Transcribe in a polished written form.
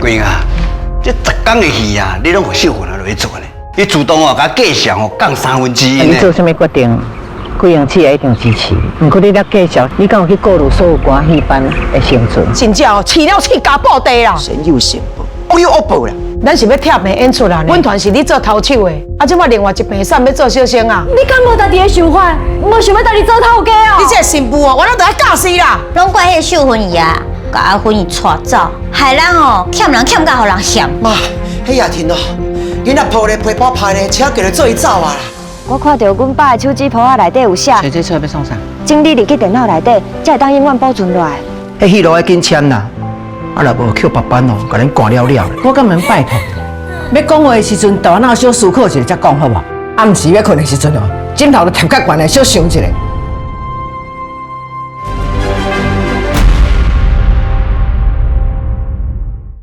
桂啊，這十工的戲啊，你攏予秀芬啊落去做呢？你自動哦，共價錢哦降三分之一呢。你做啥物決定，貴陽市也一定支持。毋過你咧介紹，你敢有去顧慮所有歌戲班的生存？真正哦，飼了飼加布袋啦。善有善報，惡有惡報啦。咱是欲貼棚演出啦，阮團是你做頭手的，啊，這擺另外一棚啥欲做小生啊？你敢無家己的想法？無想欲家己做頭家哦？你這個新婦哦，我攏著愛教死啦！攏怪彼个秀芬姨啊，共阿芬伊帶走，害咱哦欠人欠甲予人嫌。媽，彼雅婷哦，囡仔抱咧皮包歹咧，車叫咧做伊走啊啦。我看著阮爸的手指脯仔內底有寫，揣這冊欲創啥？整理入去電腦內底，才會當永遠保存落來。彼戲路愛緊簽啦，啊若無扣別班哦，共恁趕了了。我敢免拜託，欲講話的時陣，頭腦小思考一下才講好無？暗時欲睏的時陣哦，枕頭都疊較懸的，小想一下。